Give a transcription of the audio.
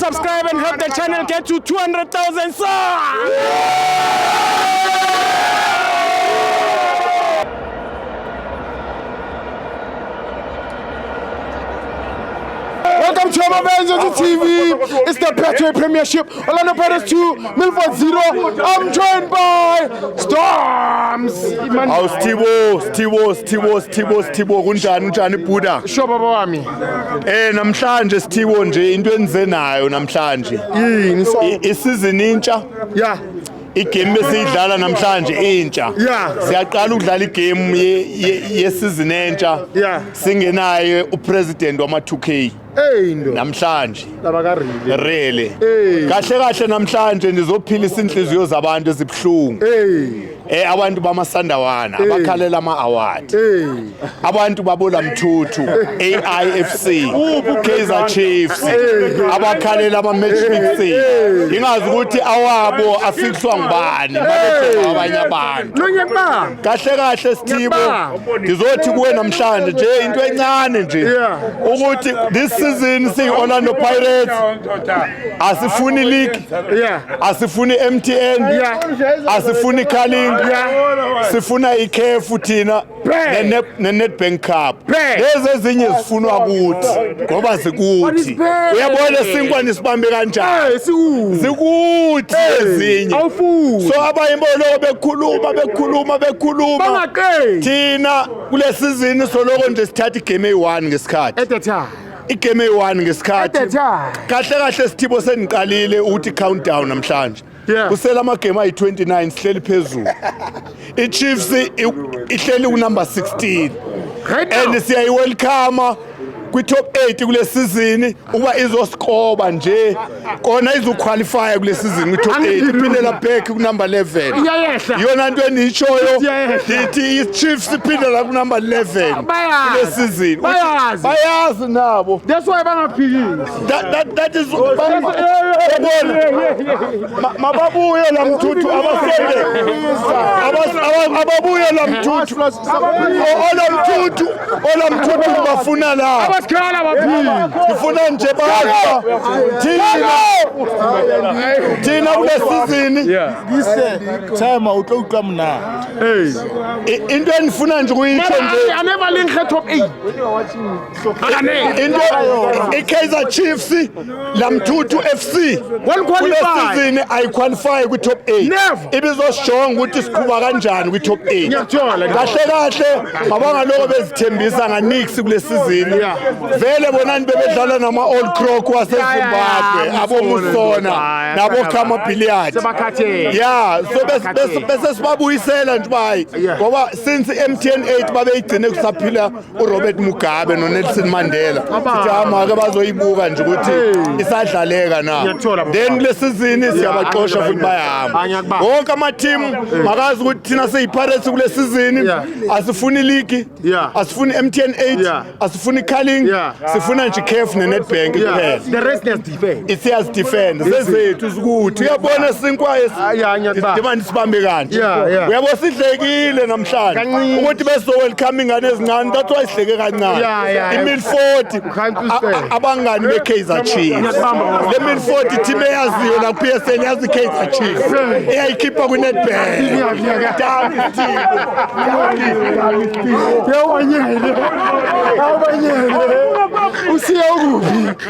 subscribe and help the channel get to 200,000 subs. Welcome to Amavenza TV. It's the Betway Premiership. Orlando Pirates 2, Milford 0. I'm joined by Storms. Awu Sithibo, Sithibo, Sithibo, Sithibo, Sithibo kunjani unjani Buddha? Sure, baba wami. Namhlanje Sithibo nje into enze nayo namhlanje. Yini so? Isizini intsha, Yeah. igame besiyidlala namhlanje intsha. Yeah. Siyaqala ukudlala igame ye season entsha. Yeah. Singenaye upresident wama 2K Hey ndo. namhlanje. Laba ka really. Really. Hey. Kahle kahle namhlanje nizophilisa inhliziyo zabantu ezibhlungu. Hey. Abantu bamasandawana abakhalela ama award. Hey. Abantu babola mthuthu AIFC Kaizer Chiefs abakhalela ama match fixing ingazi ukuthi awabo afihlwa ngubani babethe abanye abantu Lunye ba. kahle kahle Sithibo Ngiyabamba. ngizothi kuwe namhlanje nje into encane nje Yeah. ukuthi this season siyi Orlando Pirates asifuni league Yeah. asifuni MTN Yeah. asifuni Carling Yeah. sifuna ikhefu thina Bang. ne-Nedbank Cup Bang. lezi ezinye zifunwa kuthi ngoba zikuthi Bang. uyabona sinkwa nisibambe kanjani Hey, siku. zikuthi ezinye Awufuni. so abanye boloko bekhuluma bekhuluma bekhuluma Bangaqedi. thina kule sizini soloko nje sithatha igame eyi-1 ngesikhathi At the time. igame eyi-1 ngesikhathi At the time. kahle kahle Sithibo seniqalile ukuthi countdown namhlanje Yeah. kusele amagame ayi-29 sihleli phezulu i-Chiefs ihleli kunumber 16 Right now. and siyayiwelcome kwi-top 8 kule season ukuba izosikoba nje kona izoqualifya kule season kwi-top 8 iphindela back kunumber 11 Iyayehla. iyona nto endiyitshoyo Iyayehla. ndithi i-Chiefs iphindela kunumber 11 Bayazi. kule season Bayazi. bayazi nabo That's why bangaphikisi. that is yabona mababuye la mthuthu abasonde ababuye la mthuthu ola mthuthu ola mthuthu bafuna la Abasikhala baphiki. ngifuna nje baza thina kule season Time o tlo utlwa monate. Hey. Into endifuna nje ukuyitsho nje I never link her top 8. Akane. into i-Kaizer Chiefs lamthuthu FC Well kule qualified. season ayiqualify kwi-top 8 Never. ibizosijonga ukuthi siqhuba kanjani kwi-top 8 Ngiyakuthola. kahle kahle mabangaloko bezithembisa nganix kule season Yeah. vele bonani bebedlala nama-old croc wasezimbabwe Yeah, abomusona yeah. nabo-khama billiard Sebakhathele. ya so bese sibabuyisela nje bayi Yeah. ngoba since i-MTN 8 babeyigcine kusaphila uRobert Mugabe noNelson Mandela sithi amake bazoyibuka nje ukuthi isadlaleka na Ngiyakuthola, baba. then kule season siyabaxosha futhi Ah, bayahamba ngiyakubamba. wonke ama-team makazi ukuthi thina siyi-Pirates kule season Yeah. asifuni league Yeah. asifuni MTN 8 Yeah. asifuni Carling Yeah. sifuna nje CAF ne-Nedbank Yeah. kuphela The rest is defense. siyazidefenda sezethu sikuthi uyabona sinkwa yeah, ngiyakubamba. sidibane sibambe kanje Yeah, yeah. uyabo sidlekile namhlanje Kancane. ukuthi beso welcome ingane ezincane that's why sidleke kancane Yeah. i-Milford Can't you say? abangani be-Kaizer Chiefs Ngiyakubamba, baba. le Milford team eyaziyo la ku-PSL yazi i-Kaizer Chiefs eyayikhipha kwi-Nedbank Dankie, Steve. Yawanyele. Awanyele. Usiya ukuphi?